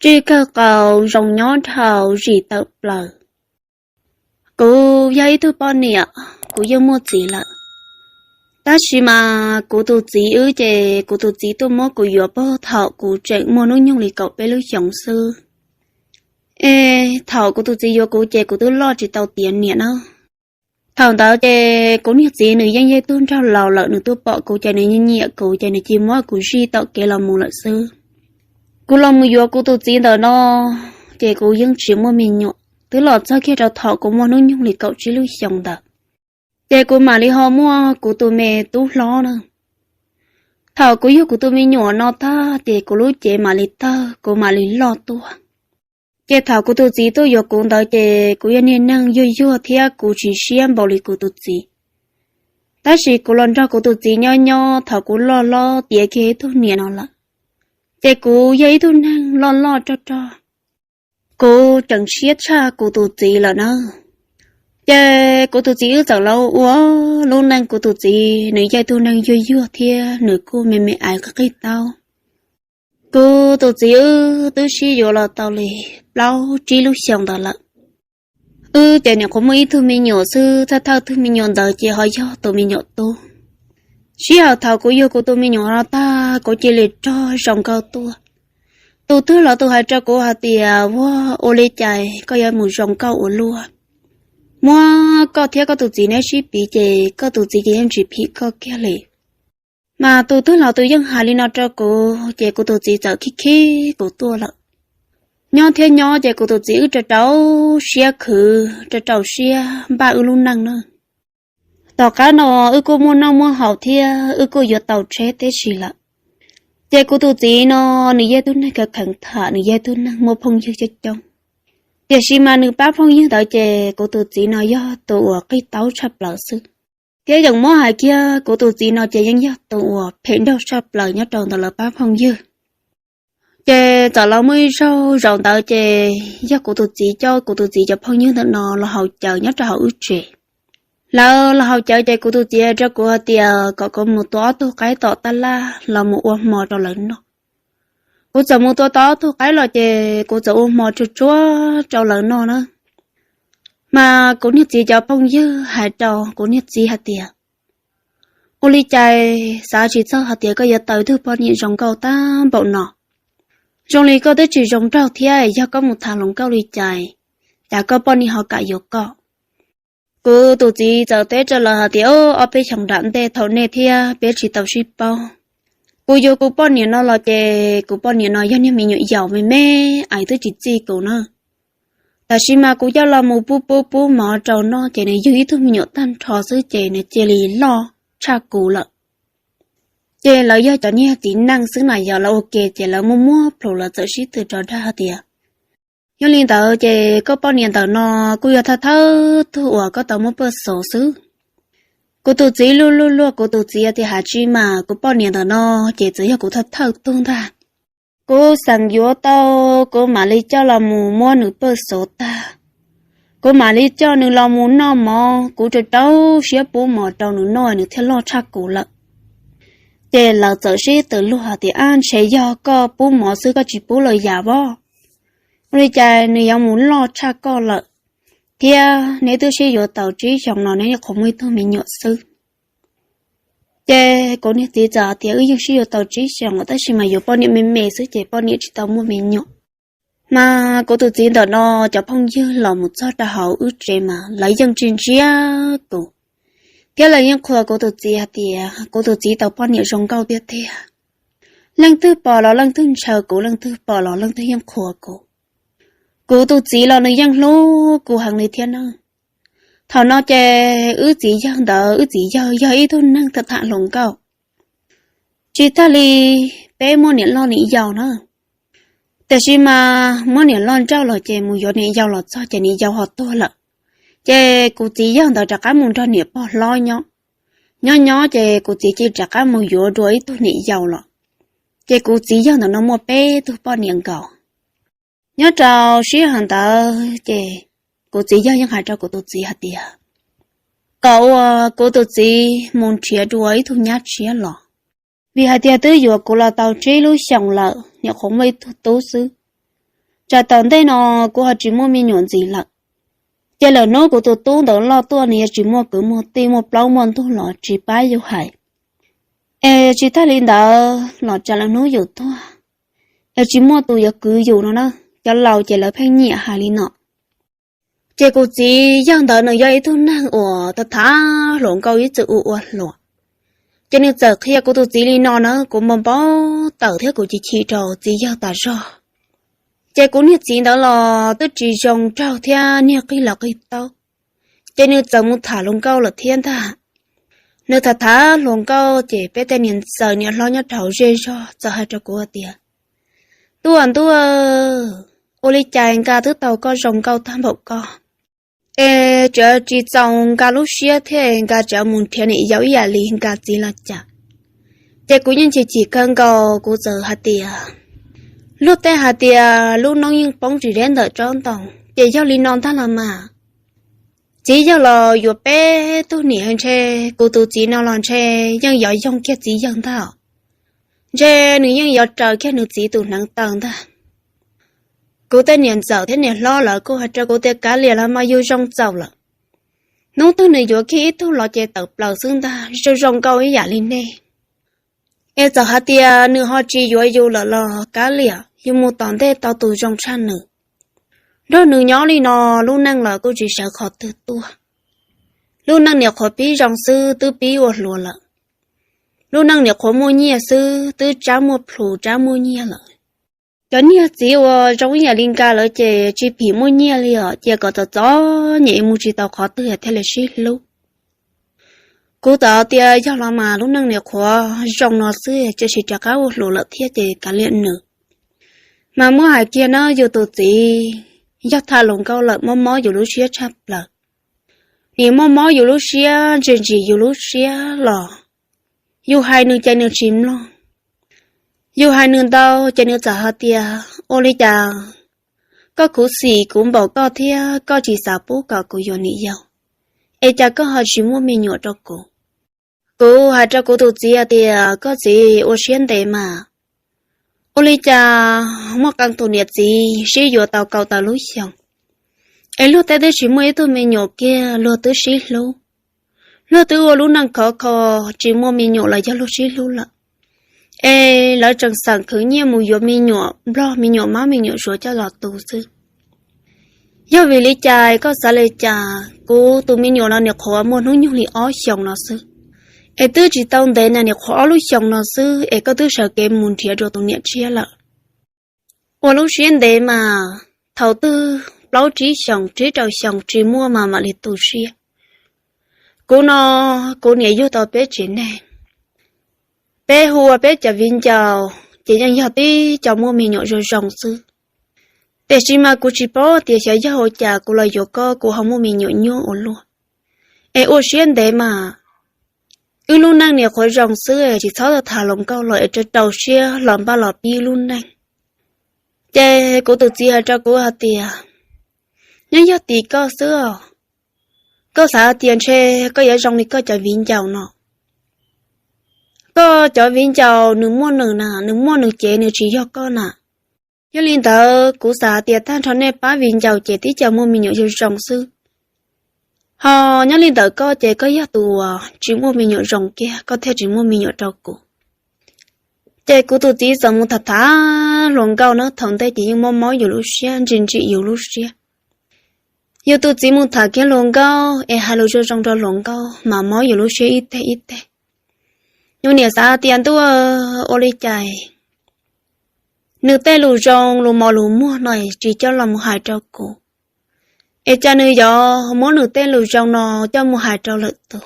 Tsis kawg qaus zoo nyob dhau zis tawm plaws. Kuv yog ib tug poj niam, kuv yeej muaj txiv lawm, tab sis mas kuv tus txiv wb ces kuv tus txiv tuaj muab kuv yuav puag thaum kuv tseem muaj hnub nyoog li kaum peb lub xyoos xwb. Es thaum kuv tus txiv yuav kuv ces kuv twb loj tsis tau tiav niam na. Thaum ntawd ces kuv niag txiv nws yeej yog tug nraug laus lawm, nws tuaj pom kuv ces nws nyiam kuv ces nws cia muab kuv zij tom kev los mus lawm xwb. Kuv los mus yuav kuv tus txiv ntawm no, ces kuv yeej tsis muaj me nyuam, twb los txog kiag rau thaum kuv muaj hnub nyoog li kaum tsib lub xyoos ntawd, ces kuv mam li ho muaj kuv tus me tub hlob na. Thaum kuv yug kuv tus me nyuam no tag ces kuv lub cev mam li tawg, kuv mam li loj tuaj. Ces thaum kuv tus txiv tuaj yuav kuv ntawd ces kuv yog niag neeg yuag yuag thiab kuv tsis siab npaum li kuv tus txiv. Tab sis kuv los nrog kuv tus txiv nyob nyob thaum kuv loj hlob tiav kiag ib tug niam no lawm, ces kuv yog ib tug neeg loj loj rog rog, kuv tseem siab tshaj kuv tus txiv lawm na. Ces kuv tus txiv wb txawm los ua lub neej, kuv tus txiv nws yog ib tug neeg yuag yuag thiab nws kuj me me aiv qig qig taub. Kuv tus txiv wb twb sib yuav los tau li plaub tsib lub xyoos ntawd lawm. Wb ces nyuam qhuav muaj ib tug me nyuam xwb, thawj thawj tug me nyuam ntawd ces ho yog tus me nyuam tub. Sij hawm thaum kuv yug kuv tus me nyuam no tag kuv cia li rog zoo nkauj tuaj. Tus twg los tus hais rau kuv hais tias, Ua, ua li cas koj yuav mus zoo nkauj ua luaj? Muab koj thiab koj tus txiv neb sib piv ces koj tus txiv ces yeej tsis phim koj kiag li. Mas tus twg los tus yeej hais li no rau kuv ces kuv tus txiv txawm khib khib kuv tuaj lawm. Nyob thiab nyob ces kuv tus txiv wb rau rau siab khwv, rau rau siab npaj wb lub neej na. Tom qab no wb kuj muaj noj muaj haus thiab wb kuj yuav tau tsheb tib si lawm. Ces kuv tus txiv no nws yog tug neeg kheev tham, nws yog tug neeg muaj phooj ywg coob coob, tiam sis mas nws pab phooj ywg ntawd ces kuv tus txiv no yog tus uas qig taub tshaj plaws xwb. Thiab yeej muab hais kiag kuv tus txiv no ces yeej yog tus uas phem nraug tshaj plaws nyob rau ntawm lawv pab phooj ywg. Ces txawm los muaj ib zaug zaum ntawd ces yog kuv tus txiv coj kuv tus txiv cov phooj ywg ntawm no los haus cawv nyob rau hauv wb tsev. Lawv los haus cawv ces kuv tus txiv rau kuv hais tias kom kuv mus tua ob tug qaib tom tab laj los mus ua hmo rau lawv noj. Kuv txawm mus tua tau ob tug qaib los ces kuv txawm ua hmo tsuag tsuag rau lawv noj na. Mas kuv niag txiv cov phooj ywg hais rau kuv niag txiv hais tias, Ua li cas xav tsis txog hais tias koj yuav tau tug poj niam zoo nkauj tag npaum no. Zoo li koj twb tsis zoo nraug thiab, yog koj mus tham hluas nkauj li cas, cas koj poj niam ho kam yuav koj? Kuv tus txiv txawm teb rau lawv hais tias, Ob peb xyoos nram ntej thaum nej thiab peb tsis tau sib paub, kuv yuav kuv poj niam no los ces kuv poj niam no yog niag me nyuam yaus me me, ais twb tsis txij kuv na. Tab sis mas kuv coj los mus pub pub pub mov rau noj ces nws yug ib tug me nyuam tag nrho xwb ces nws cia li loj tshaj kuv lawm. Ces lawv yog cov niag txiv neej xwb na, yog lawv ua ke ces lawv muaj muab plhus lawv txawm sib tw rov dag tias, Yog li ntawd ces koj poj niam ntawm no kuj yog thawj thawj tug uas koj tau muab paj xov xwb. Kuv tus txiv luj luj luaj, kuv tus txiv tias, Has tsis mas kuv poj niam ntawm no ces txawm yog kuv thawj thawj tug ntag. Kuv xeem yuav tau, kuv mam li coj los mus muab nws paj xov tag, kuv mam li coj nws los mus noj mov, kuv rau rau siab pub mov rau nws noj nws thiaj loj tshaj kuv lawm. Ces lawv txawm sib tw luag tias, Ab, ntshe yog koj pub mov xwb koj tsis pub lawm yam voj. Ua li cas nws yuav mus loj tshaj koj lawm, thiab neb twb sib yuav tau tsib xyoos no neb nyuam qhuav muaj ib tug me nyuam xwb. Ces kuv niag txiv txawm tias, Wb yeej sib yuav tau tsib xyoos lawm tab sis mas yuav poj niam me me xwb ces poj niam tsis tau muaj me nyuam. Mas kuv tus txiv ntawm no cov phooj ywg los mus txog rau hauv wb tsev mas lawv yeej tsis ntsia kuv, thiab lawv yeej qhuas kuv tus txiv hais tias kuv tus txiv tau poj niam zoo nkauj tiag tiag. Leej twg pom los leej twg ntshaw kuv, leej twg pom los leej twg yeej qhuas kuv. Kuv tus txiv los nws yeej hlub kuv heev li thiab na. Thaum no ces wb txiv yawg ntawd, wb txiv yawg yog ib tug neeg tham tham hluas nkauj, tsis tag li peb muaj niam loj niam yau na. Tiam sis mas muab niam loj nrauj los ces mus yuav niam yau los txog ces niam yau ho tuag lawm. Ces kuv txiv yawg ntawd rov qab mus nrog niam pog hlob nyob. Nyob nyob ces kuv txiv cia li rov qab mus yuav dua ib tug niam yau los. Ces kuv txiv yawg ntawm no muaj peb tug poj niam nkaus. Nyob rau sij hawm ntawd ces kuv txiv yawg yeej hais rau kuv tus txiv hais tias kom ua kuv tus txiv mus nrhiav dua ib tug nyab tshiab los, vim hais tias twb yuav kuv los tau tsib lub xyoos lawm, nyuam qhuav muaj ib tug tub xwb. Tsam tom ntej no kuv ho tsis muaj me nyuam ntxiv lawm, ces lawm hnub kuv tus tub ntawd loj tuaj nws yuav tsis muaj kwv muaj tij muaj plaub muaj ntug los tsis pab yus hais. Es tsis tag li ntawd los tsam lawm hnub yus tuag es tsis muaj tus yuav kwv yus no na. Cov laus ces lawv pheej nyiam hais li no. Ces kuv txiv yawg ntawd nws yog ib tug neeg uas tau tham hluas nkauj ib txwm ua ua hluas. Ces nws txawm qhia kuv tus txiv li no na, kuv npau npau taws thiab kuv chim chim rau txiv yawg tas zog. Ces kuv niag txiv ntawd los twb tsis zoo nraug thiab niag qig los qig taub, ces nws txawm mus tham hluas nkauj lawm thiab ntag. Nws tham tham hluas nkauj ces peb tej niam ntxawm niam hlob nyob rau hauv zej zog txawm hais rau kuv tias, Tub ntuj, ua li cas Nkaj twb tau koj zoo nkauj tag npaum koj, es tseem tsis txaus Nkaj lub siab thiab Nkaj tseem mus nrhiav niam yau ib yam li Nkaj txiv los cas? Ces kuv yeej chim chim kawg nkaus, kuv txawm hais tias, Luag tej hais tias lub noob yeej poob tsis deb ntawm tsob ntoo, ces yog li no ntag los mas. Txiv yawg los yuav peb tug niam ntshe, kuv tus txiv no los ntshe yeej yuav yoog kiag txiv yawg ntag. Ntshe nws yeej yuav raws kiag nws txiv tus hneev taw ntag. Kuv tej niam ntxawm thiab niam hlob lawv kuj hais rau kuv tias, Kav liam los mas, yus zoo txaus lawm. Hnub twg nws yuav kiag ib tug los ces tawm plaws xwb ntag, zoo zoo nkauj ib yam li nej. Es txawm hais tias nws ho tsis yuav yus lawm los kav liam, yus mus tom ntej tau tus zoo tshaj nws. Nrog nws nyob li no, lub neej los kuj tsis sawv qhov twg tuaj. Lub neej niam qhuav pib zoo xwb twb pib ua hluas lawm. Lub neej niam qhuav muaj nyiaj xwb twb tsab muaj plhus tsab muaj nyiaj lawm. Cov niag txiv uas zoo ib yam li Nkaj lawv ces tsis phim muaj nyiaj li os, cia kom txom txom nyem mus tsis tau qhov twg thiaj li sib hlub. Kuv txawm tias yog los mas, lub neej niam qhuav zoo no xwb, cia sim rov qab ua hluas lawm thiab ces kav liam nws. Mas muab hais kiag na, yus tus txiv yog tham hluas nkauj lawm mob mob yus lub siab tshaj plaws. Nim mob mob yus lub siab, ntsim ntsim yus lub siab los yus hais nws ces nws tsis mloog. Yus hais nws ntau ces nws txawm hais tias, Ua li cas koj khuv xim kuv npaum koj thiab koj tsis xav pub kom kuv yuav niam yau, es cas koj ho tsis muaj me nyuam rau kuv? Kuv hais rau kuv tus txiv hais tias, Koj txiv, ua siab ntev mas. Ua li cas muaj qee tus niam txiv sib yuav tau kaum tawm lub xyoos, es luag tej twb tsis muaj ib tug me nyuam kiag luag twb sib hlub. Luag twb ua lub neej khov kho, tsis muaj me nyuam los yog luag sib hlub lawm, es lawv tseem xeem khwv nyiaj mus yuav me nyuam nplog, me nyuam mab, me nyuam suav coj los tu xwb. Yog vim li cas koj xav li cas? Kuv tus me nyuam no niam qhuav muaj hnub nyoog li ob xyoos no xwb, es twb tsis tau ntev na, niam qhuav ob lub xyoos no xwb es koj twb sawv kev mus nrhiav dua tus niam tshiab lawm. Ua lub siab ntev mas, thaum twg plaub tsib xyoos, tsib rau xyoos tsis muaj mas mam li tu siab. Kuv no, kuv niam yug tau peb tsev neeg, peb hu ua peb cov viv ncaus ces yeej yog tib co muaj me nyuam zoo zoo xwb. Tiam sis mas kuv tsis paub tias xyov yog ua cas kuv los yuav koj kuv ho muaj me nyuam nyuaj ua luaj. Es ua siab ntev mas, wb lub neej niam qhuav zoo xwb, tsis txhob tham hluas nkauj los es rau rau siab los npaj los pib lub neej. Ces kuv tus txiv hais rau kuv hais tias, nyob yog tim koj xwb os, koj xav tias ntshe koj yuav zoo li koj cov viv ncaus no. Koj cov viv ncaus nws muaj nws na, nws muaj nws cev, nws tsis yog koj na. Yog li ntawd kuv xav tias tag nrho nej pab viv ncaus ces tib co muaj me nyuam zoo zoo xwb. Ho nyob li ntawd koj ces koj yog tus uas tsis muaj me nyuam zoo kiag, koj thiaj tsis muaj me nyuam rau kuv. Ces kuv tus txiv txawm mus tham tham hluas nkauj na, thaum ntej ces yeej mob mob yus lub siab, ntsim ntsim yus lub siab. Yus tus txiv mus tham kiag hluas nkauj es hais lus zoo zoo rau hluas nkauj mas mob yus lub siab ib teg ib teg. Yus niam xav tias ntuj, ua li cas nws tej lus zoo lus mos lus muag no tsis coj los mus hais rau kuv, es cas nws yuav muab nws tej lus zoo no coj mus hais rau lwm tus.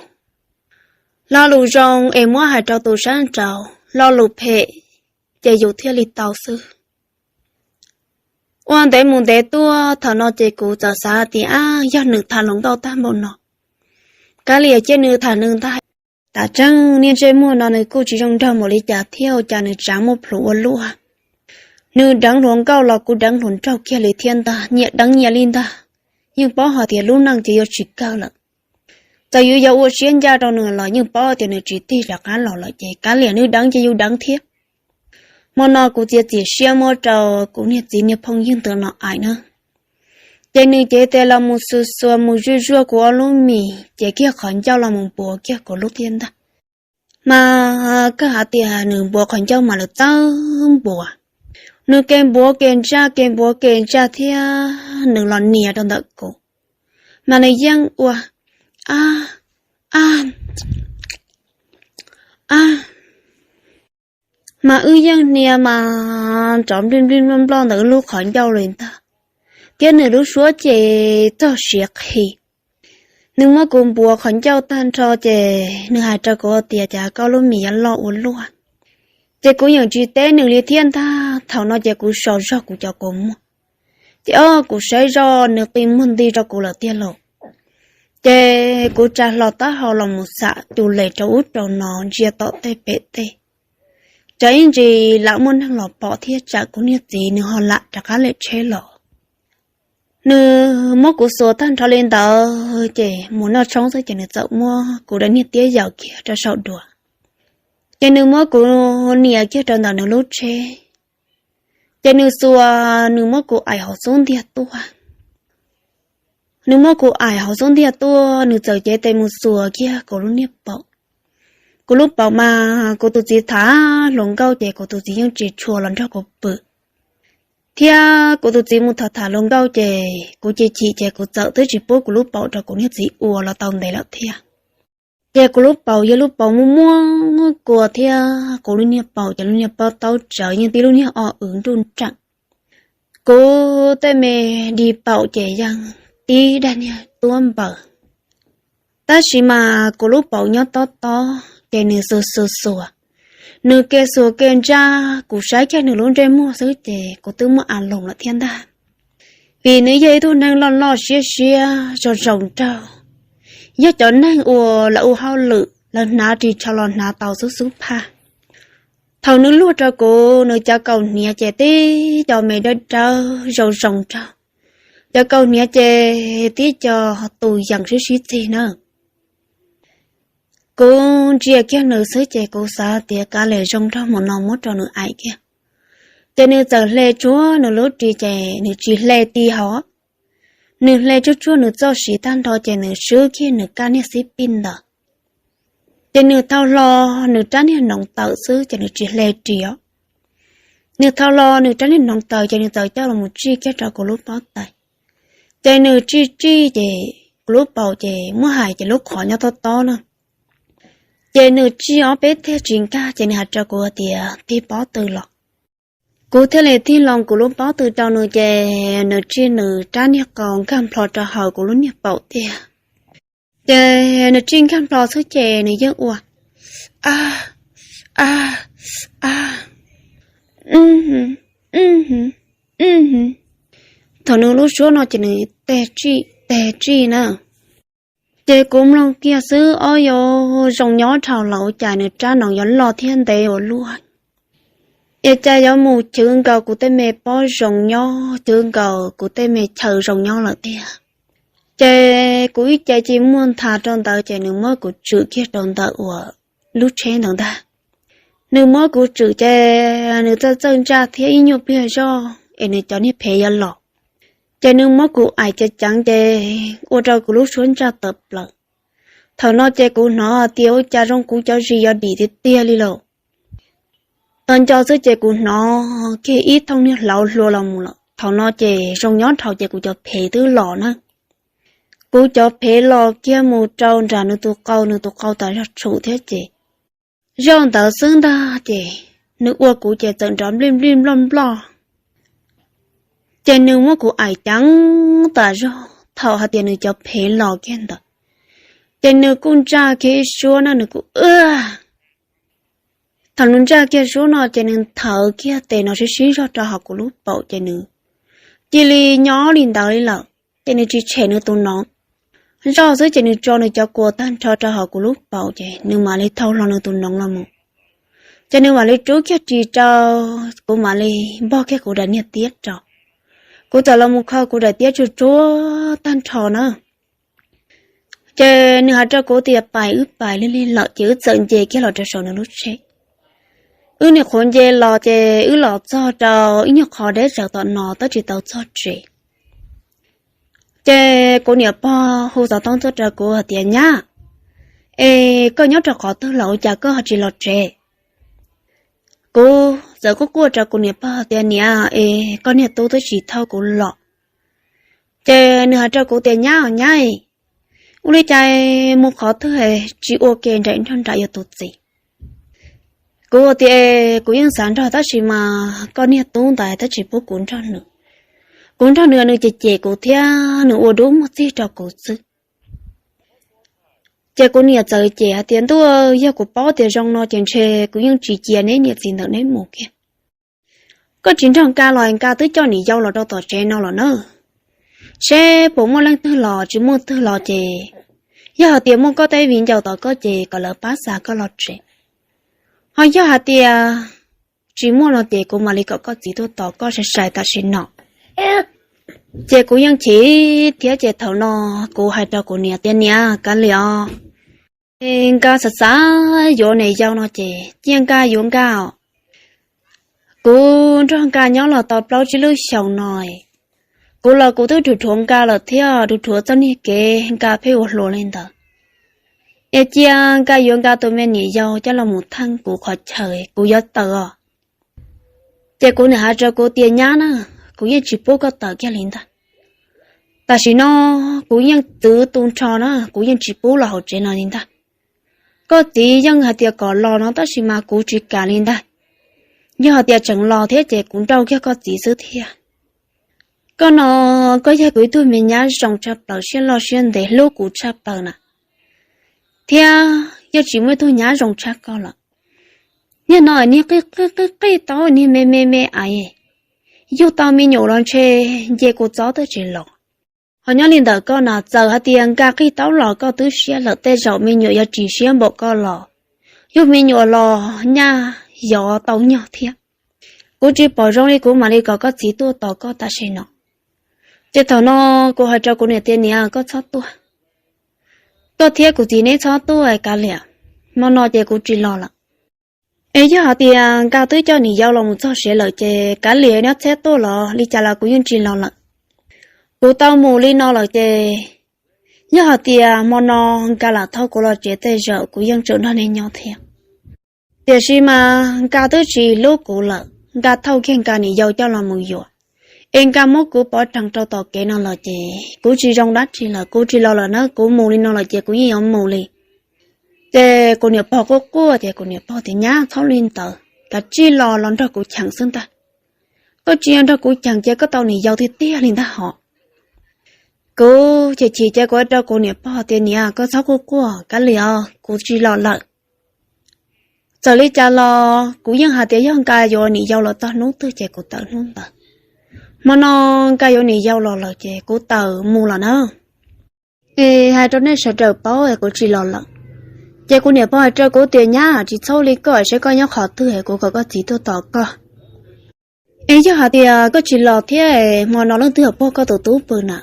Lo lus zoo es muab hais rau tus sab nraud, lo lus phem ces yus thiaj li tau xwb. Ua ntev mus ntev tuaj, thaum no ces kuv txawm xav tias, ab, yog nws tham hluas nkauj tag npaum no, kav liam cia nws tham nws ntag. Tam tseeb niaj ntsej muag no nws kuj tsis zoo nraug npaum li cas thiab, ua cas nws tsav muaj plhus ua luaj. Nws deev hluas nkauj los kuv deev hluas nraug kiag li thiab ntag, nyias deev nyias li ntag. Yeej paub hais tias lub neej ces yuav tsis kawg lawm. Txawm yus yuav ua siab ncaj rau nws los yeej paub tias nws tsis tig rov qab los lawm ces kav liam, nws deev ces yus deev thiab. Hmo no kuv txiav txim siab muab rau kuv niag txiv niag phooj ywg ntawm no aim na. Ces nws cev tes los mus xuas xuas mus zuaj zuaj kuv ob lub mis, ces kiag qhov ncauj los mus npuav kiag kuv lub thiab ntag. Mas kawg hais tias nws npuav qhov ncauj mas lawv txawj npuav. Nws ke npuav ke ntsaj ke npuav ke ntsaj thiab nws los nias rau ntawm kuv, mas nws yeej ua a a a mas wb yeej hnia mas nrov nplij nplij nploj nploj ntawm lub qhov ncauj li ntag, thiab nws lub suab ces txog siav qhi. Nws muab kuv npuav qhov ncauj tag nrho ces nws hais rau kuv tias, cas koj lub mis yuav loj ua luaj. Ces kuv yeej tsis teb nws li thiab ntag. Thaum no ces kuv so zog kuv cov kua muag, ces o kuv saib zoj nws qi muag nti rau kuv lawm tiag lauj. Ces kuv tsa hlo taub hau los mus xam cus les rau ub rau no ntsia tom tej pem tej, tsam ib ntsis lam muaj neeg los pom thiab tsam kuv niag txiv nws ho lam rov qab lem tsheb los. Nws muab kuv xuas tag nrho li ntawd ces mus noj tshoob xwb ces nws txawm muab kuv daim niag tiab yaws kiag rau saum duav, ces nws muab kuv nias kiag rau ntawm nws lub tsheb. Ces nws xuas, nws muab kuv aim hauv xub ntiag tuaj. Nws muab kuv aim hauv xub ntiag tuaj, nws txawm cev tes mus xuas kiag kuv lub niag paum. Kuv lub paum mas kuv tus txiv tham hluas nkauj ces kuv tus txiv yeej tsis tshua los nrog kuv pw, thiab kuv tus txiv mus tham tham hluas nkauj ces kuv chim chim ces kuv txawm twb tsis pub kuv lub paum rau kuv niag txiv ua los tau ntev lawm thiab. Ces kuv lub paum yog lub paum muaj muaj kua thiab kuv lub niag paum ces lub niag pob taub tsawv yeej tib lub niag o wv nruj nreem. Kuv tej me di paum ces yeej tib daim niag tuab npaws. Tab sis mas kuv lub paum nyob tob tob ces nws xuas xuas xuas, nws ke xuas ke ntsaj, kuv saib kiag nws lub ntsej muag xwb ces kuv twb muaj a loos lawm thiab ntag. Vim nws yog ib tug neeg loj loj siab siab zoo zoo nraug, yog cov neeg uas lawv ua hauj lwm lawv hnav ris tsho los hnav tau xub xub phaj. Thaum nws luag rau kuv, nws cov kaus hniav ces tib cov me dawb dawb zoo zoo nraug, cov kaus hniav ces tib co tus yees sib sib txig na. Kuv ntsia kiag nws xwb ces kuv xav tias kav liam zoo nraug mus no muab rau nws aim kiag. Ces nws txawm hle tsuag nws lub ris ces nws tsis hle ti hos, nws hle tsuag tsuag nws txoj siv tag nrho ces nws swb kiag nws kab niag xib pij ntawd. Ces nws thau hlo nws rab niag noov taws xwb ces nws tsis hle ris os. Nws thau hlo nws rab niag noov taws ces nws txawm coj los mus tsij kiag rau kuv lub pob tais. Ces nws tsij tsij ces kuv lub paum ces muab hais ces lub qhov nyob tob tob na. Ces nws tsij ob peb teg tsis nkag ces nws hais rau kuv tias, tig pob tw los. Kuv thiaj li tig loo kuv lub pob tw rau nws ces nws tsij nws rab niag qau nkag nplho rau hauv kuv lub niag paum tiag. Ces nws tsij nkag nplho xwb ces nws yeej ua a a a. Thaum nws lub suab no ces nws teg tsij teg tsij na. Ces kuv mloog kiag xwb, ob, yuav zoo nyob dhau los ua cas nws rab noov yuav loj thiab ntev ua luaj. Es cas yuav mus chwv nkaus kuv tej me pob zoo nyob, chwv nkaus kuv tej me chaw zoo nyob lawm tiag. Ces kuv ib ce cia muaj nthav rau ntawd ces nws muab kuv tswm kiag rau ntawm uas lub tsheb ntawd ntag. Nws muab kuv tswm ces nws txawj txawj ntsaj thiab ib nyuag pliag zoj es nws cov niag phev yuav los. Ces nws muab kuv aim ceev ceev ces ua rau kuv lub suab ntsaj tawm plaws. Thaum no ces kuv hnov tias ua cas zoo kuv cov zis yuav dim tiag tiag li lauj. Tau nco xwb ces kuv hnov kiag ib thooj niag hlauv hlua los mus lawm. Thaum no ces zoo nyob dhau ces kuv cov phev twb los na. Kuv cov phev los kiag mus rau nram nws tus qau, nws tus qau tas zog tshum thiab ces zoj ntawd xwb ntag ces nws ua kuv ces txawm nrov nplij nplij nploj nploj. Ces nws muab kuv aim ceev tas zog thaum hais tias nws cov phev los kiag ntawd. Ces nws kuj ntsaj kiag ib suab no nws kuj ua. Thaum nws ntsaj kiag suab no ces nws nthawv kiag tes no sib sib zog rau hauv kuv lub paum ces nws cia li nyob li ntawd li lawm. Ces nws tsis tshem nws tus noov, zoj xwb ces nws tso nws cov kua tag nrho rau hauv kuv lub paum ces nws mam li thau hlo nws tus noov los mus. Ces nws mam li rub kiag ris rau, kuv mam li npog kiag kuv daim niag tiab rau. Kuv txawm los mus kho kuv daim tiab tsuag tsuag tag nrho na. Ces nws hais rau kuv tias pais wb pais li li lawm ces wb txawm nce kiag los rau saum nws lub tsheb. Wb niag qhuav nce los ces wb los txog rau ib nyuag qho deb tsawv tom no twb tsis tau txog tsev. Ces kuv niam pog hu xov tooj tuaj rau kuv hais tias, Nyab, es koj nyob rau qhov twg los ua cas koj ho tsis los tsev? Kuv txawm kuj quaj rau kuv niam pog tias, Niam, es koj niag tub twb tsis thauj kuv los. Ces nws hais rau kuv tias, Nyab, nyab, ua li cas mus qhov twg tsis ua ke nraim nrog nraim yus tus txiv? Kuv tias, Kuv yeej xav nrog tab sis mas koj niag tub ntawd twb tsis pub kuv nrog nws. Kuv nrog nws, nws cem cem kuv thiab nws ua dub muag txig rau kuv xwb. Ces kuv niam txawm cem hais tias, Ntuj, yog kuv paub tias zoo no ces ntshe kuv yeej tsis cia neb niam txiv ntawm neb mus kiag. Koj tsis nrog Nkaj los, Nkaj twb coj niam yau los rau tom tsev no los na. Seb puas muaj leej twg los, tsis muaj twg los ces yog hais tias muaj koj tej viv ncaus tos koj ces kom lawv pab xa koj los tsev. Ho yog hais tias tsis muaj no ces kuv mam li kom koj txiv tuaj tos koj sai sai tam sim no. Ces kuv yeej chim thiab ces thaum no kuv hais rau kuv niam tias, Niam, kav liam os, Nkaj xav xav yuav niam yau no ces cia Nkaj yuav Nkaj os. Kuv nrog Nkaj nyob los tau plaub tsib lub xyoos no, kuv los kuv twb dhuav dhuav Nkaj lawm thiab, dhuav dhuav txoj niag kev Nkaj pheej ua hluas li ntawd. Es cia Nkaj yuav Nkaj tus me niam yau coj los mus theej kuv qhov chaw kuv yuav tawm os. Ces kuv niam hais rau kuv tias, Nyab na, kuv yeej tsis pub koj tawm kiag li ntag. Tam sim no kuv yeej txwv tu nrho na, kuv yeej tsis pub los hauv tsev no li ntag. Koj txiv yeej hais tias kom los no tab sis mas kuv tsis kam li ntag. Yog hais tias tseem los thiab ces kuv nrauj kiag koj txiv xwb thiab. Koj no, koj yog kuv ib tug me nyab zoo tshaj plaws, siab loj siab ntev, hlub kuv tshaj plaws na, thiab yeej tsis muaj ib tug nyab zoo tshaj koj lawm. Niag no niag qij qij qij taub, niag me me me aiv, yug tau me nyuam los ntshe nce kuv txob twb tsis los. Ho nyob li ntawm koj na, txawm hais tias Nkaj qij taub los koj twb siab lawm, tej zaum me nyuam yuav tsis siab npaum koj los, yug me nyuam los nyaj yov tau nyog thiab. Kuv tsis pom zoo li, kuv mam li kom koj txiv tuaj tos koj tam sim no. Ces thaum no kuv hais rau kuv niam tias, Niam, koj txhob tuaj, koj thiab kuv txiv neb txhob tuaj, kav liam, hmo no ces kuv tsis los lawm. Es yog hais tias Nkaj twb coj niam yau los mus txog tsev lawm ces kav liam, neb txhob tuaj los li cas los kuv yeej tsis los lawm. Kuv tau mus li no lawm ces yog hais tias hmo no Nkaj lam thauj kuv los tsev, tej zaum kuv yeej tseem nrog neb nyob thiab. Tiam sis mas Nkaj twb tsis hlub kuv lawm, Nkaj thauj kiag Nkaj niam yau coj los mus yuav, es Nkaj muab kuv pov rhees rau tom kev no lawm ces kuv tsis zoo dab tsi lawm, kuv tsis los lawm na, kuv mus li no lawm ces kuv yeej yuav mus li. Ces kuv niam pog quaj quaj ces kuv niam pog tias, Nyab, txhob li ntawd, kav tsij los, los nrog kuv cheem xwb ntag. Koj tsis yog nrog kuv cheem ces koj tau niam yau tiag tiag li ntag hos. Kuv chim chim ces kuv hais rau kuv niam pog tias, Niam, koj txhob quaj quaj, kav liam os, kuv tsis los lawm. Txawm li cas los kuv yeej hais tias yog Nkaj yuav niam yau los txog hnub twg ces kuv tawm hnub ntawd. Hmo no Nkaj yuav niam yau los lawm ces kuv tawm mus lawm na. Es hais rau nej sawv daws paub es kuv tsis los lawm. Ces kuv niam pog hais rau kuv tias, Nyab, tsis txhob li koj, seb koj nyob qhov twg es kuv kom koj txiv tuaj tos koj. Es yog hais tias koj tsis los thiab, hmo no leej twg puag koj tus tub pw na?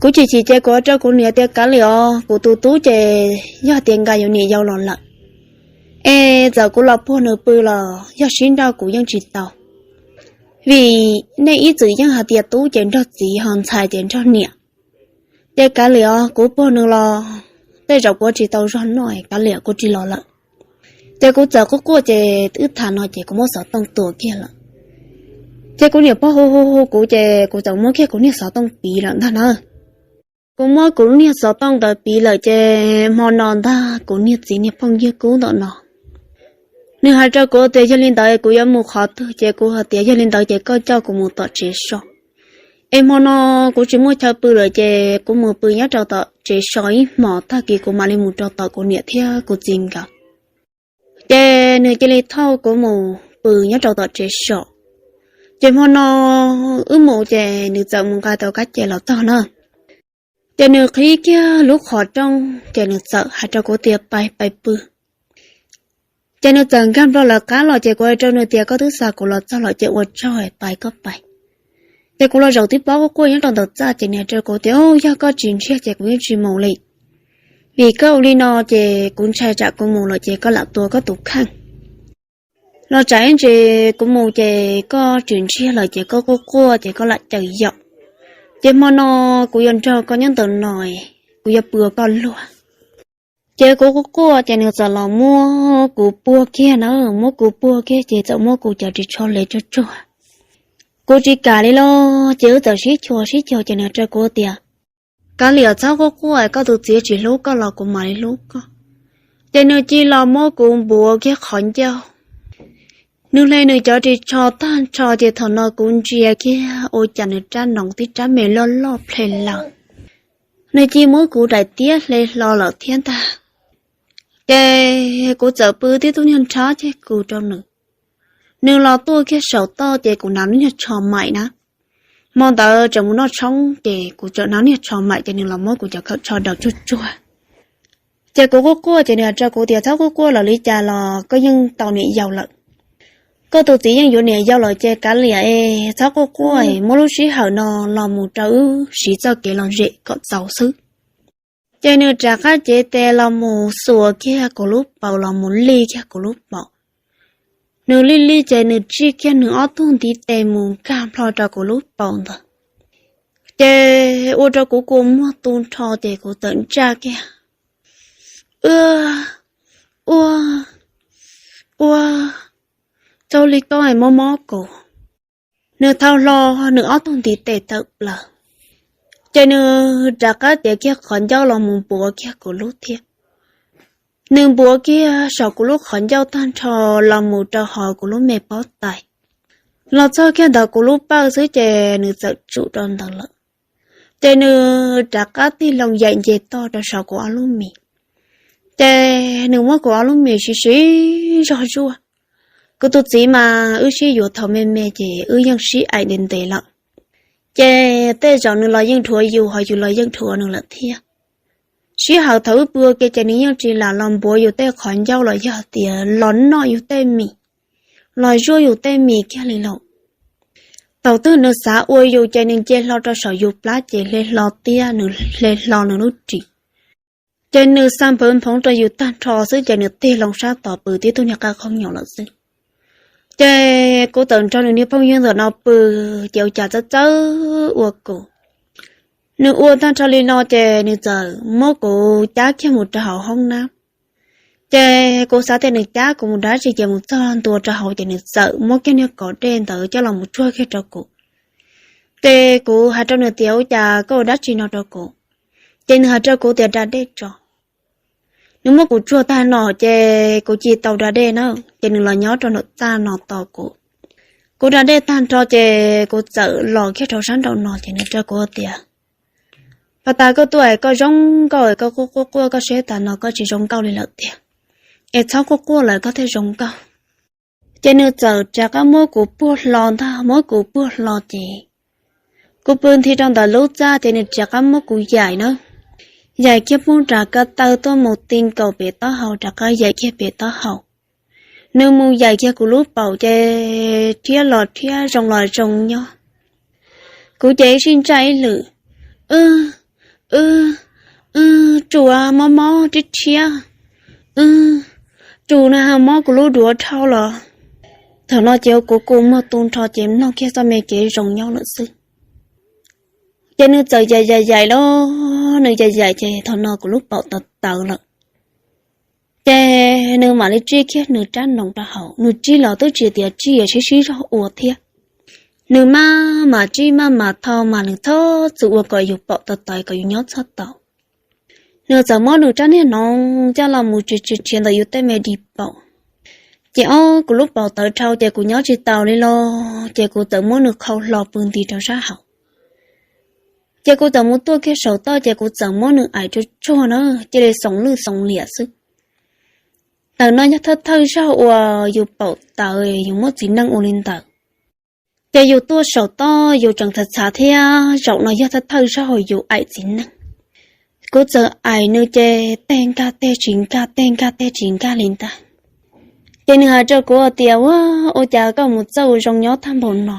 Kuv chim chim ces kuv hais rau kuv niam tias, Kav liam os, kuv tus tub ces yog hais tias Nkaj yuav niam yau los lawm, es txawm kuv los puag nws pw los yog sib nrauj kuv yeej tsis tau, vim nej ib txwm yeej hais tias tub ces nrog txiv, ho ntxhais ces nrog niam. Ces kav liam os, kuv puag nws los tej zaum kuv tsis tau zog noj, kav liam, kuv tsis los lawm. Ces kuv txawm quaj quaj ces wb tham no ces kuv muab xov tooj tua kiag lawm. Ces kuv niam pog hu hu hu kuv ces kuv txawm muab kiag kuv niag xov tooj piv lawm ntag na. Kuv muab kuv niag xov tooj ntawd piv lawm ces hmo no ntag kuv niag txiv niag phooj ywg Kub ntawm no, nws hais rau kuv tias yog li ntawd kuv yuav mus qhov twg ces kuv hais tias yog li ntawd ces koj coj kuv mus tom tsev so. Es hmo no kuv tsis muaj chaw pw lawm ces kuv mus pw nyob rau tom tsev so ib hmos, tag kis kuv mam li mus rau tom kuv niam thiab kuv txiv nkawd. Ces nws cia li thauj kuv mus pw nyob rau tom tsev so. Ces hmo no wb mus ces nws txawm mus nqa tau kab ce los txog na. Ces nws qhib kiag lub qhov rooj ces nws txawm hais rau kuv tias pais, pais pw. Ces nws txawm nkag nplo lawv qab los ces kuv hais rau nws tias koj twb xa kuv los txog lawm ces ua tsaug, pais koj pais. Ces kuv los zaum tib pob quaj quaj nyob rau ntawm txaj ces nws hais rau kuv tias yog koj tsis ntsiag ces kuv yeej tsis mus li, vim koj ua li no ces kuv ntshai tsam kuv mus lawm ces koj lam tua koj tus kheej. Los tsam ib ntsis kuv mus ces koj tsis ntsiag lawm ces koj quaj quaj ces koj lam caws yaum. Ces hmo no kuv yuav nrog koj nyob ntawm no, kuv yuav pw ua koj luag. Ces kuv quaj quaj ces nws txawm los muab kuv puag kiag na, muab kuv puag kiag ces txawm muab kuv cov ris tsho hle tsuag tsuag. Kuv tsis kam li los ces wb txawm sib chua sib chua ces nws rau kuv tias, Kav liam, txhob quaj quaj, koj tus txiv tsis hlub koj los kuv mam li hlub koj. Ces nws cia los muab kuv npuav kiag qhov ncauj. Nws hle nws cov ris tsho tag nrho ces thaum no kuv ntsia kiag ua cas nws rab noov tib rab me loj loj ple lawm. Nws cia muab kuv daim tiab hle hlo lawm thiab ntag. Ces kuv txawm pw tib tug niag nrhab ceg kuv rau nws. Nws los tuaj kiag saum toj ces kuv hnav lub niag tsho maim na. Hmo ntawd tseem mus noj tshoob ces kuv tseem hnav niag tsho maim ces nws los muab kuv cov khawm tsho daws tsuag tsuag. Ces kuv quaj quaj ces nws hais rau kuv tias, Txhob quaj quaj lawm, li cas los koj yeej tau niam yau lawm. Koj tus txiv yeej yuav niam yau lawm ces kav liam es txhob quaj quaj es muab lub sij hawm no los mus rau wb siv txoj kev lom zem kom txaus xwb. Ces nws rov qab cev tes los mus xuas kiag kuv lub paum, los mus lij kiag kuv lub paum. Nws lij lij ces nws tsij kiag nws ob tug ntiv tes mus nkag nplho rau kuv lub paum ntawd. Ces ua rau kuv kua muag tu nrho ces kuv txawm ntsaj kiag, Ua, ua, ua, txaus li koj es mob mob kuv. Nws thau hlo nws ob tug ntiv tes tawm plaws, ces nws rov qab cev kiag qhov ncauj los mus npuav kiag kuv lub thiab. Nws npuav kiag saum kuv lub qhov ncauj tag nrho los mus rau hauv kuv lub me pob tais, los txog kiag ntawm kuv lub pawj xwb ces nws txawm tsum rau ntawd lawm. Ces nws rov qab tig loo yaim nce toj rau saum kuv ob lub mis. Ces nws muab kuv ob lub mis siv siv zog zuaj. Kuv tus txiv mas wb sib yuav thaum me me ces wb yeej sib aim ntev ntev lawm. Ces tej zaum nws los yeej dhuav yus, ho yus los yeej dhuav nws lawm thiab. Sij hawm thaum wb pw ua ke ces nws yeej tsis lam los npuav yus tej qhov ncauj los yog tias los noj yus tej mis, los zuaj yus tej mis kiag li lawm. Thaum twg nws xav ua yus ces nws nce hlo rau saum yus plab ces hle hlo tiab, nws hle hlo nws lub ris. Ces nws xa npawv nphoov rau yus tag nrho xwb ces nws tig loo sab tod pw tib tug niag qaj qhooj nyoos lawm xwb. Ces kuv txawm nrog nws niag phooj ywg ntawm no pw, ces ua cas txawb txawb ua kuv. Nws ua tag nrho li no ces nws txawm muab kuv cab kiag mus rau hauv hoob nab. Ces kuv xav tias nws cab kuv mus dab tsi ces mus txog ntua rau hauv ces nws txawm muab kiag niag kov dej ntawd coj los mus tsuag kiag rau kuv. Ces kuv hais rau nws tias, Ua cas koj ua dab tsi no rau kuv? Ces nws hais rau kuv tias, Da dej tso. Nws muab kuv tsuag tag no ces kuv cia tau da dej na, ces nws los nyob rau nram txaj no tos kuv. Kuv da dej tag nrho ces kuv txawm los kiag rau sab nraum no ces nws rau kuv tias, Pas tas koj tuaj es koj zoo nkauj es koj quaj quaj quaj, koj siab tas no koj tsis zoo nkauj li lawm tiag, es txhob quaj quaj lawm koj thiaj zoo nkauj. Ces nws txawm rov qab muab kuv puag hlo ntag, muab kuv puag hlo ces kuv pw nthi rau ntawm lub txaj ces nws rov qab muab kuv yaim na, yaim kiag poob rov qab taw tuaj mus ti nkaus pem taub hau, rov qab yaim kiag pem taub hau. Nws mus yaim kiag kuv lub paum ces rhiab los rhiab, zoo los zoo nyob. Kuv ces ib sij ntsaj ib lwm, Wb, wb, wb, tsuj, mob mob rhiab rhiab, wb, tsuj na, mob kuv lub duav dhau los. Thaum no ces kuv kua muag tu nrho ces mloog kiag txoj me kev zoo nyob lawm xwb. Ces nws txawm yaim yaim yaim los, nws yaim yaim ces thaum no kuv lub paum tawv tawv lawm. Ces nws mam li tsij kiag nws rab noov rau hauv, nws tsij los twb tsis tias tsij, sib sib zog ua thiab. Nws maj mam tsij maj mam thau mas nws txhob txwm ua kom yus paum tawv tawv kom yus nyob txhob tau. Nws txawm muab nws rab niag noov coj los mus tsis tsis rhiav ntawm yus tej me di paum. Ces ob kuv lub paum tawv dhau ces kuv nyob tsis taus li los ces kuv txawm muab nws qhau hlo pw nti rau sab hauv. Ces kuv txawm mus tuaj kiag saum toj ces kuv txawm muab nws aim tsuag tsuag na, cia li xoom lwj xoom liam xwb. Ntawm no yog thawj thawj zaug uas yus paum tawv yus muaj txiv neej ua li ntawd. Ces yus tuaj saum toj yus tseem txhav txhav thiab, zaum no yog thawj thawj zaug yus aim txiv neej. Kuv txawm aim nws ces tej nkag tej tsis nkag, tej nkag tej tsis nkag li ntag. Ces nws hais rau kuv tias, Ua, ua cas koj mus txawj ua zoo nyob tag npaum no?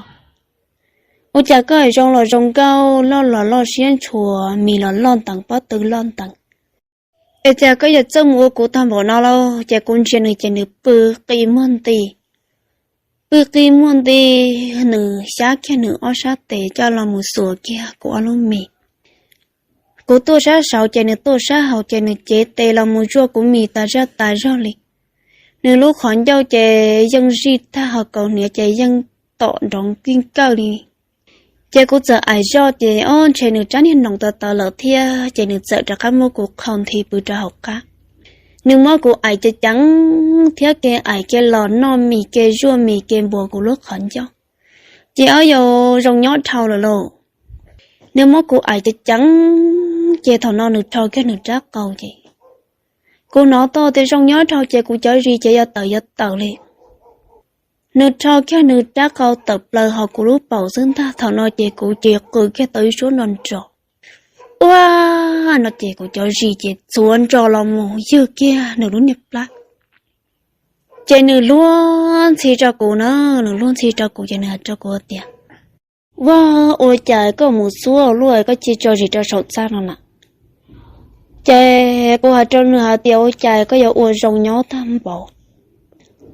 Ua cas koj zoo los zoo nkauj, loj los loj siab ntshua, mis los loj ntees, pob tw loj ntees, es cas koj yuav txawj mus ua kuv tag npaum no lauj? Ces kuv ntsia nws ces nws pw qi muag nti, Qi qi muaj nti, nws xyab kiag nws ob sab tes coj los mus xuas kiag kuv ob lub mis. Kuv tuaj sab saud ces nws tuaj sab hauv, ces nws cev tes los mus zuaj kuv mis tas zaj tas zog li. Nws lub qhov ncauj ces yeej zij tag, ho kaus hniav ces yeej tom nroov kij kawj li. Ces kuv txawm aim zoj ces ob ntshe nws rab niag noos tawv tawv lawm thiab, ces nws txawm rov qab muab kuv qhau nthi pw rau hauv qab. Nws muab kuv aim ceev ceev thiab, ke aim ke los noj mis, ke zuaj mis, ke npuas kuv lub qhov ncauj, ces ob yau zoo nyob dhau lawm lauj. Nws muab kuv aim ceev ceev, ces thaum no nws rho kiag nws rab qau ces kuv hnov tau tias zoo nyob dhau ces kuv cov zis ces yuav tawm yuav tawm li. Nws rho kiag nws rab qau tawm plaws hauv kuv lub paum xwb ntag, thaum no ces kuv ces qw kiag tau ib suab nrov nrov. Ua, no ces kuv cov zis ces txhuav nrov los mus ywg kiag nws lub niag plab. Ces nws luag ntxhi rau kuv na, nws luag ntxhi rau kuv ces nws hais rau kuv tias, Ua, ua cas koj mus txhuab luaj koj cia tso zis rau saum txaj no na? Ces kuv hais rau nws hais tias, Ua cas koj yuav ua zoo nyob tag npaum?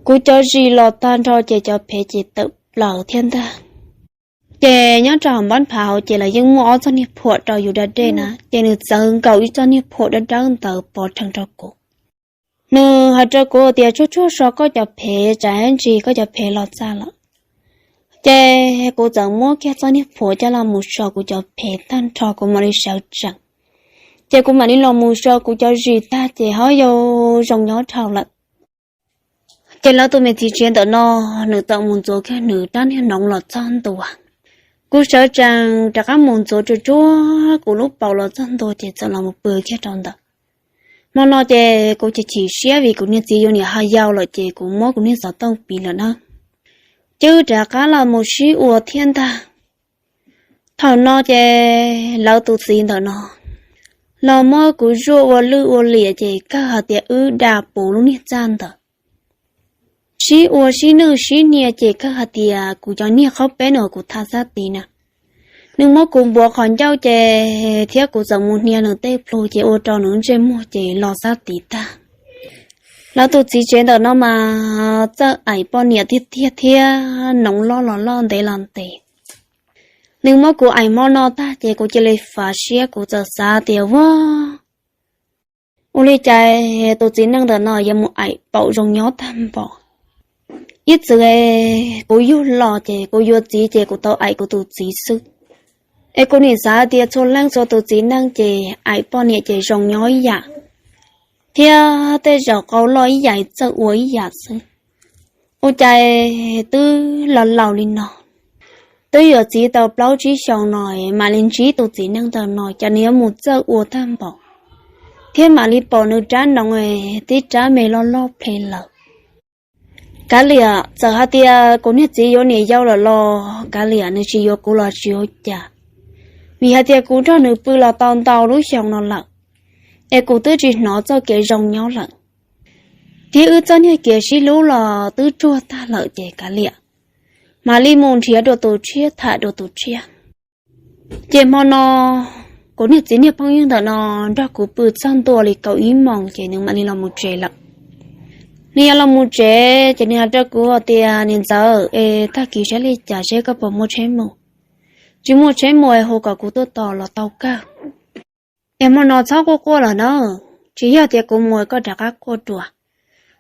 Kuv cov zis los tag nrho ces cov phev ces tawm plaws thiab ntag. Ces nyob rau hauv npab phav hauv ces lawv yeej muaj ob txoj niag phuam rau yus da dej na, ces nws txawv nkaus ib txoj niag phuam dawb dawb ntawd pov rhees rau kuv. Nws hais rau kuv tias, Tsuag tsuag so koj cov phev, tsam ib ntsis koj cov phev los txaj lawm. Ces kuv txawm muab kiag txoj niag phuam coj los mus so kuv cov phev tag nrho kuv mam li sawv tsees. Ces kuv mam li los mus so kuv cov zis tag ces ho yau zoo nyob dhau lawm. Ces lawv tus me txiv tsev ntawm no, nws txawm mus ntxuav kiag nws rab niag noov los txog ntua. Kuv sawv tsees rov qab mus ntxuav tsuag tsuag kuv lub paum los txog ntua ces txawm los mus pw kiag rau ntawd. Hmo no ces kuv chim chim siab vim kuv niag txiv yuav niam ho yau lawm ces kuv muab kuv niag xov tooj piv lawm na. Ces wb rov qab los mus sib ua thiab ntag. Thaum no ces lawv tus txiv ntawm no los muab kuv zuaj ua lwj ua liam ces kawg hais tias wb da puv lub niag txaj ntawd. Sib ua sib nwj sib hnia ces kawg hais tias kuv cov niag qhaub peb no kuv tha xab tid na, nws muab kuv npuav qhov ncauj ces thiab kuv txawm mus hnia nws tej plhu ces ua rau nws ntsej muag ces los xab tid tag. Lawv tus txiv tsev ntawm no mas txawj aim poj niam tiag tiag thiab, noov loj los loj ntev los ntev. Nws muab kuv aim hmo no tag ces kuv cia li fav siab, kuv txawm xav tias, Ua, ua li cas tus txiv neej ntawm no yuav mus aim paum zoo nyob tag npaum? Ib txwm kuv yug los ces kuv yuav txiv ces kuv tau aim kuv tus txiv xwb. Es kuv nim xav tias txhua leej txhua tus txiv neej ces aim poj niam ces zoo nyob ib yam, thiab tej zaum qau loj ib yam txawj ua ib yam xwb. Ua cas twb laus laus li no, twb yuav txiv tau plaub tsib xyoos no, mam li ntsib tus txiv neej ntawm no cas nws yuav mus txawj ua tag npaum, thiab mam li pom nws rab noov tib rab me loj loj ple lawm. Kav liam, txawm hais tias kuv niag txiv yuav niam yau lawm los kav liam, nws tsis yuav kuv los tsis ua cas, vim hais tias kuv nrog nws pw los tau ntau lub xyoo no lawm, es kuv twb tsis hnov txoj kev zoo nyob lawm, thiab wb txoj niag kev sib hlub los twb ruag tag lawm ces kav liam, mam li mus nrhiav dua tus tshiab tham dua tus tshiab. Ces hmo no kuv niag txiv niag phooj ywg ntawm no nrog kuv pw txog ntua li kaum ib moos ces nws mam li los mus tsev lawm. Nws yuav los mus tsev ces nws hais rau kuv hais tias, Niam ntxawm, es tag kis saib li cas seb koj puas muaj tsheb mus. Tsis muaj tsheb mus es hu kom kuv tuaj tos los tau kawg. Es hmo no txhob quaj quaj lawm na, tsis yog tias kuv mus koj rov qab quaj dua.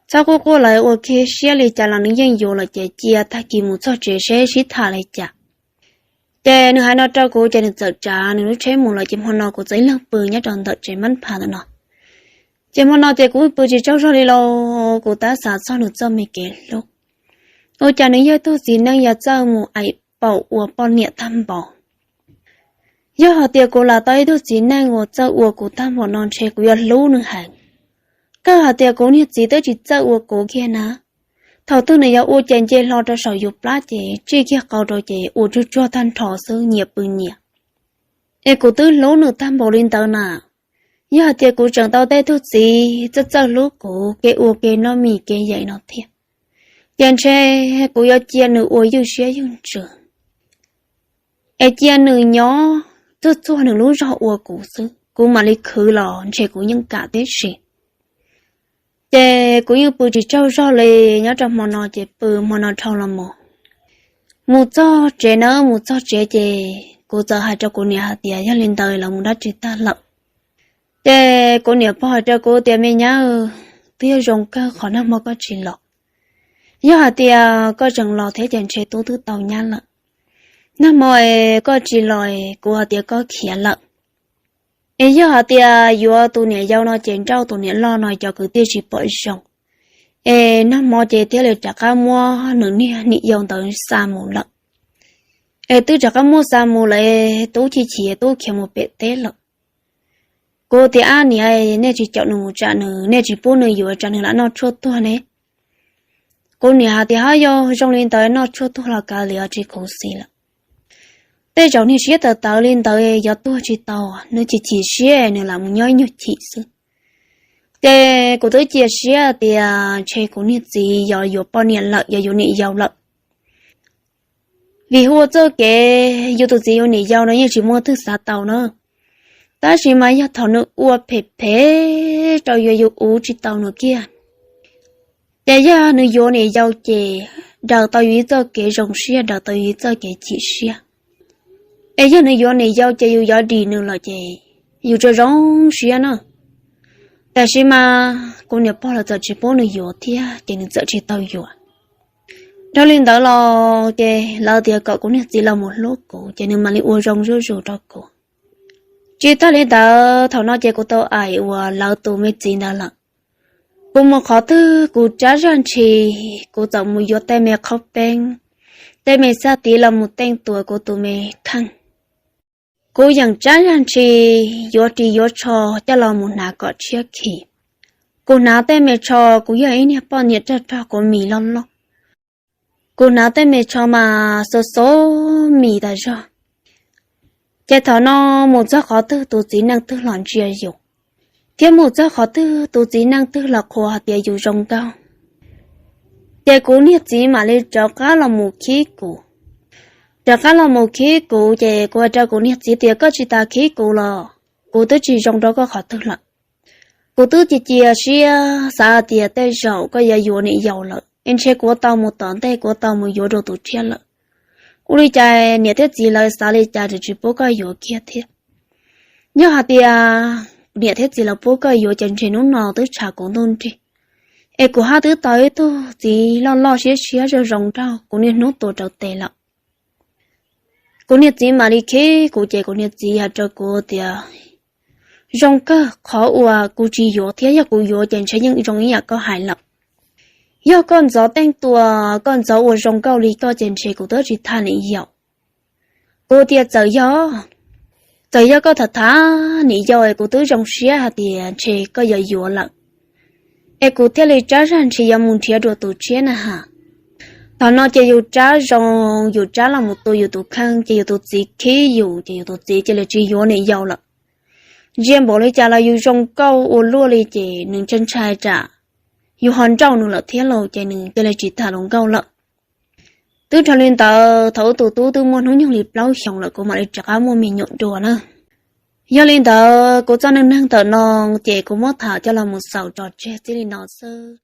Txhob quaj quaj lawm, ua kiag siab li cas los nws yeej yuav lawm ces cia tag kis mus txog tsev seb sib tham li cas. Ces nws hais no rau kuv ces nws txawm tsav nws lub tsheb mus lawm ces hmo no kuv txawm ib leeg pw nyob rau ntawm tsev mab phav ntawm no. Ces hmo no ces kuv pw tsis tsaug zog li los kuv tab xav txog nws txoj me kev hlub. Ua cas nws yog ib tug txiv neej yuav txawj mus aim paum ua poj niam tag npaum? Yog hais tias kuv lam tau ib tug txiv neej uas txawj ua kuv tag npaum no ntshe kuv yuav hlub nws heev. Kawg hais tias kuv niag txiv twb tsis txawj ua kuv kiag na. Thaum twg nws yuav ua ces nce hlo rau saum yus plab ces tsij kiag qau rau ces ua tsuag tsuag tag nrho xwb, nyias pw nyias. Es kuv twb hlub nws tag npaum li ntawd na. Yog hais tias kuv tseem tau tej tug txiv txawj txawj hlub kuv, kev ua kev noj mis kev yaim no thiab, ces ntshe kuv yuav cia nws ua ywj siab ywj ntsws, es cia nws nyob txuag txuag nws lub zog ua kuv xwb, kuv mam li khwv los ntshe kuv yeej kam tib si. Ces kuv yeej pw tsis tsaug zog li, nyob rau hmo no ces pw hmo no dhau los mus. Mus txog tsev na, mus txog tsev ces kuv txawm hais rau kuv niam hais tias yog li ntawd los mus dab tsi tag lawm. Ces kuv niam pog hais rau kuv tias me nyab, twb yog zoo kawg qhov nag hmo koj tsis los. Yog hais tias koj tseem los thiab ces ntshe tub twb tau nyab lawm. Nag hmo es koj tsis los es kuv hais tias koj khiav lawm. Es yog hais tias yuav tus niam yau no ces nrauj tus niam loj no cov kwv tij tsis pom zoo. Es nag hmo ces thiaj li rov qab muab nws niag niam yau ntawd xa mus lawm. Es twb rov qab muab xa mus lawm, tub chim chim tub khiav mus pem teb lawm. Kuv tias ab niam, nej tsis caum nws mus tsam nws, nej tsis pub nws yuav tsam nws lam noj tshuaj tuag ne. Kuv niam hais tias ho yog zoo li ntawd noj tshuaj tuag los kav liam tsis khuv xim lawm. Tej zaum niag siab tawv tawv li ntawd yuav tuag tsis tau, nws chim chim siab nws lam mus nyob ib nyuag chim xwb. Ces kuv twb cia siab tias ntshe kuv niag txiv yog yuav poj niam lawm, yog yuav niam yau lawm. Vim hu ua txoj kev yus tus txiv yuav niam yau no yeej tsis muaj twg xav tau na. Tab sis mas yog thaum nws ua phem phem rau yus, yus uv tsis tau nws kiag, ces yog nws yuav niam yau ces daws tau yus ib txoj kev zoo siab, daws tau yus ib txoj kev chim siab. Es yog nws yuav niam yau ces yus yuav dim nws lawm ces yus tsuas zoo siab na. Tab sis mas kuv niam pog lawv txawm tsis pub nws yuav thiab ces nws txawm tsis tau yuav. Dhau li ntawd los ces lawv tias kom kuv niag txiv los mus hlub kuv ces nws mam li ua zoo zuj zus rau kuv. Tsis tag li ntawd, thaum no ces kuv tau aim uas lawv tus me txiv ntawd lawm. Kuv mus qhov twg kuv rab zaj ntshis, kuv txawm mus yuav tej me qhaub peeb, tej me xaj tiv los mus teej tua kuv tus me kheej. Kuv yeem rab zaj ntshis, yuav ris yuav tsho coj los mus hnav kom tshiab khi. Kuv hnav tej me tsho, kuv yog ib niag poj niam rog rog kuv mis loj loj. Kuv hnav tej me tsho mas xov xov mis tas zog. Ces thaum no mus txog qhov twg tus txiv neej twg los ntsia yus, thiab mus txog qhov twg tus txiv neej twg los qhuas hais tias yus zoo nkauj, ces kuv niag txiv mam li rov qab los mus khib kuv. Rov qab los mus khib kuv ces kuv hais rau kuv niag txiv tias koj tsis tas khib kuv los, kuv twb tsis zoo rau koj qhov twg lawm. Kuv twb cia cia siab xav hais tias tej zaum koj yuav yuav niam yau lawm es ntshe kuv tau mus tom ntej, kuv tau mus yuav dua tus tshiab lawm. Ua li cas niam thiab txiv lawv xav li cas tseem tsis pub koj yuav kiag thiab? Yog hais tias niam thiab txiv lawv pub koj yuav ces ntshe hnub no twb tshav kuv ntuj nrig. Es kuv haj twb tau ib tug txiv loj loj siab siab zoo zoo nraug, kuv niaj hnub tuav rawv tes lawm. Kuv niag txiv mam li khib kuv ces kuv niag txiv hais rau kuv tias zoo kawg qhov uas kuv tsis yuav thiab, yog kuv yuav ces ntshe yeej zoo ib yam koj hais lawm. Yog koj ntxov teej tua, koj ntxov ua zoo nkauj li koj ces ntshe kuv twb tsis tham niam yau. Kuv tias txawm yog, txawm yog koj tham tham niam yau es kuv twb zoo siab hais tias ntshe koj yuav yuav lawm, es kuv thiaj li rab zaj ntshis yuav mus nrhiav dua tus tshiab na has. Thaum no ces yus rab zoo, yus rab los mus tu yus tus kheej ces yus tus txiv khib yus ces yus tus txiv cia li tsis yuav niam yau lawm. Ntsia npaum li cas los yus zoo nkauj ua luaj li ces nws ntshai ntshai tsam yus ho nrauj nws lawm thiab lauj ces nws cia li tsis tham hluas nkauj lawm. Twb dhau li ntawd thaum ub tus tub twb muaj hnub nyoog li plaub xyoos lawm kuv mam li rov qab muaj me nyuam dua na. Yog li ntawd kuv txoj neej neeg ntawm no ces kuv muab tham coj los mus xaus tso tseg txij li no xwb.